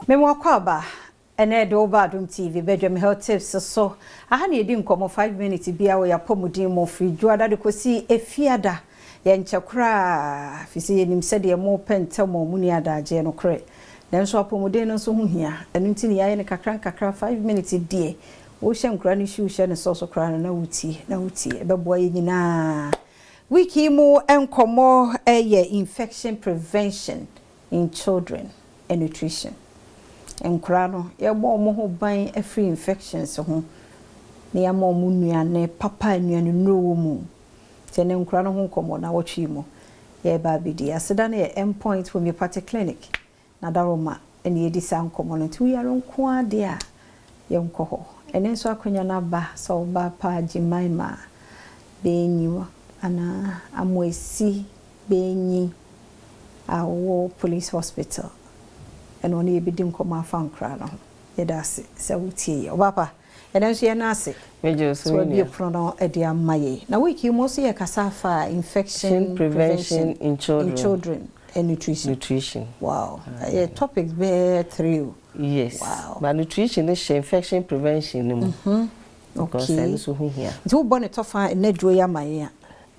Mema wo akwaaba. Ɛnnɛ de wo ba Adom TV badwam health tips so. Aha na yɛdi nkɔmmɔ 5 minutes biara wɔ yɛapɔmuden mu firi Dwoada de kɔsi Efiada. Yɛnkyɛ koraa firi sɛ yɛnim sɛdeɛ mopɛ ntɛm o, monni adagyeɛ nokorɛ. Nanso apɔmuden no nso ho hia. Ɛno nti na yɛayɛ no kakra nkakra 5 minutes deɛ wohyɛ nkwadaa no shoe hyɛ ne socks koraa no na wotie na wotie. Ɛbɛboa yɛn nyinaa. Week yi mu nkɔmmɔ yɛ infection prevention in children and nutrition. Nkwadaa no, yɛbɔ wɔn ho ban afiri infections ho na yɛama wɔn nnuane papa a nnuane nnuro wɔ mu. Nti ɛnɛ nkwadaa no ho nkɔmmɔ na wɔtwe yi mu yɛreba abɛdi. Aseda no yɛ Endpoint Homeopathic Clinic na Daroma ɛna yɛdi saa nkɔmmɔ no. Nti woyare nko ara deɛ a yɛnkɔ hɔ. Ɛnɛ nso akonnwa no aba sɛ ɔbaa pa Jemima Benyiwa anaa Amoasi Benyi a ɔwɔ Police Hospital. Ɛna ɔne yɛbɛdi nkɔmmɔ afa nkwadaa no ho. Yɛda ase sɛ wotie yɛ. Ɔbaa pa, ɛnɛ nso yɛn ase. Megye so. So abie pono no de ama yɛ. Na week yi mu nso yɛkasa afa infection prevention in children, in children and nutrition. Nutrition. Wow. Ɛyɛ topics bɛyɛ three o. Yes. Wow. But nutrition no hyɛ infection prevention no mu. Because ɛno nso ho hia. Nti wobɔ ne tɔfa ɛnɛ duro yi ama yɛn a.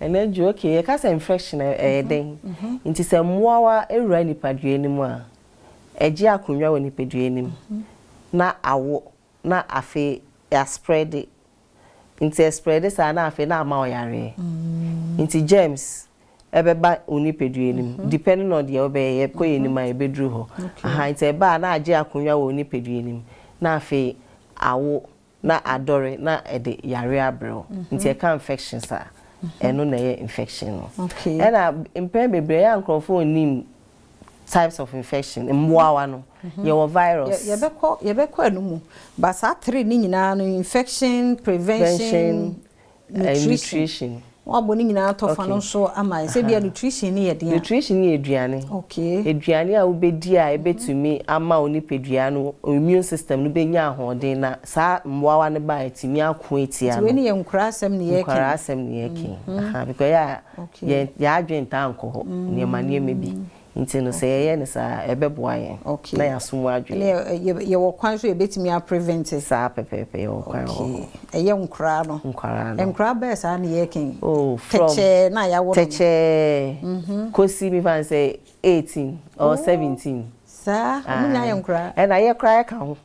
Ɛnɛ duro, okay, yɛka sɛ infection ɛyɛ dɛn? Nti sɛ mmoawa ewura nipadua no mu a, ɛgye akonnwa wɔ nipadua no mu na awo na afei yɛaspread. Nti ɛspread saa na afei na ama ɔyareɛ. Nti germs ɛbɛba wo nipadua no mu depending on deɛ wobɛyɛ. Yɛkɔ yɛn anim a yɛbɛduru hɔ. Aha, nti ɛba a na agye akonnwa wɔ wo nipadua no mu na afei awo na adɔre na ɛde yare abrɛ wo. Nti ɛka infections a, ɛno na ɛyɛ infection no. Ɛna mpɛn bebree ɛyɛ a nkurɔfoɔ nnim types of infection. Mmoawa no, yɛwɔ virus. Yɛbɛkɔ ɛno mu. But saa three ne nyinaa no, infection prevention, nutrition. Nutrition. Wɔabɔ ne nyinaa tɔfa no nso ama yɛ. Sɛ bia nutrition ne yɛ deɛ. Nutrition yɛ aduane. Aduane a wobɛdi a ɛbɛtumi ama wo nipadua no immune system no bɛnya ahoɔden na saa mmoawa no ba a ɛtumi ako etia Nti no. Wei ne yɛ nkwadaa asɛm ne yɛreka. Nkwadaa asɛm ne yɛreka. Aha, because yɛ a yɛn adwene ntaa nkɔ hɔ nneɛma bi. Nti no sɛ yɛyɛ no saa, ɛbɛboa yɛn na yɛaso mu adwene. Ɛne yɛwɔ kwan so yɛbɛtumi aprevent. Saa pɛpɛɛpɛ, yɛwɔ kwan wɔ hɔ. Ɛyɛ nkoraa no. Nkwaraa no. Nkoraa bɛyɛ saa ne yɛreka. Oh, from Tɛkyɛɛ na yɛawo no. Tɛkyɛɛ kosi mi fa sɛ 18 or 17. Saa, ɔmo nyinaa yɛ nkoraa. Ɛna yɛ koraa yɛka ho.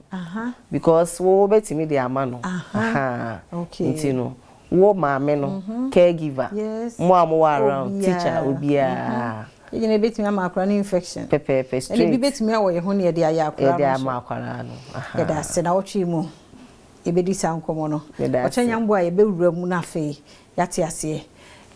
Because wo bɛtumi de ama no. Aha. Nti no, wo maame no, caregiver, mo a mowɔ around, Obiara. Teacher, obiara. Yɛgyina ebɛtumi ama akwaraa no infection. Pɛpɛɛpɛ, Ɛna ebi straight. bɛtumi awɔ yɛn ho ne yɛde ayɛ akwaraa Yɛde no nso. ama akwaraa no. Aha. Yɛda ase na wɔtwe mu yɛbɛdi saa nkɔmmɔ no. Yɛda ase. Ɔkyɛ nyambo a yɛbɛwura mu no, afei yɛate aseɛ.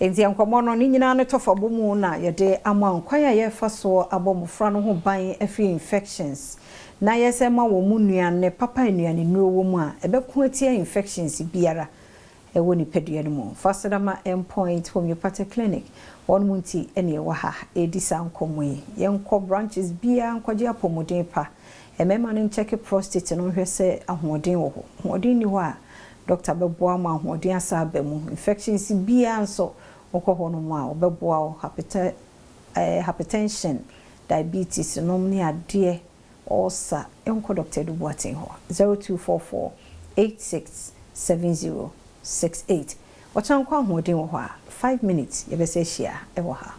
Nti nkɔmmɔ no ne nyinaa no tɔfa bɔ mu na yɛde ama nkwan a yɛrefa soɔ abɔ mmɔfra no ho ban afiri infections na yɛsɛ ma wɔn mu nnuane papa, nnuane nnuro wɔ mu a ɛbɛko atia infections biara ɛwɔ nipadua no mu. Fasadama Endpoint Homeopathic Clinic wɔn mu nti ɛne ɛwɔ ha ɛredi saa nkɔmmɔ yi. Yɛnkɔ branches biara nkɔgye apɔmuden pa. Mmarima no nkyɛke prostate no nhwɛ sɛ ahoɔden wɔ hɔ. Ahoɔden ni hɔ a, doctor bɛboa ma ahoɔden asa aba mu. Infections biara nso, wokɔ hɔ nom a wɔbɛboa wo. Hypertension, diabetes nom ne adeɛ ɔsa, nkɔ Dr. Edu Boateng hɔ, 0244 86 70 68. Ɔkyɛn nkɔ ahoɔden wɔ hɔ a, 5 minutes yɛbɛsɛ ahyia ɛwɔ ha.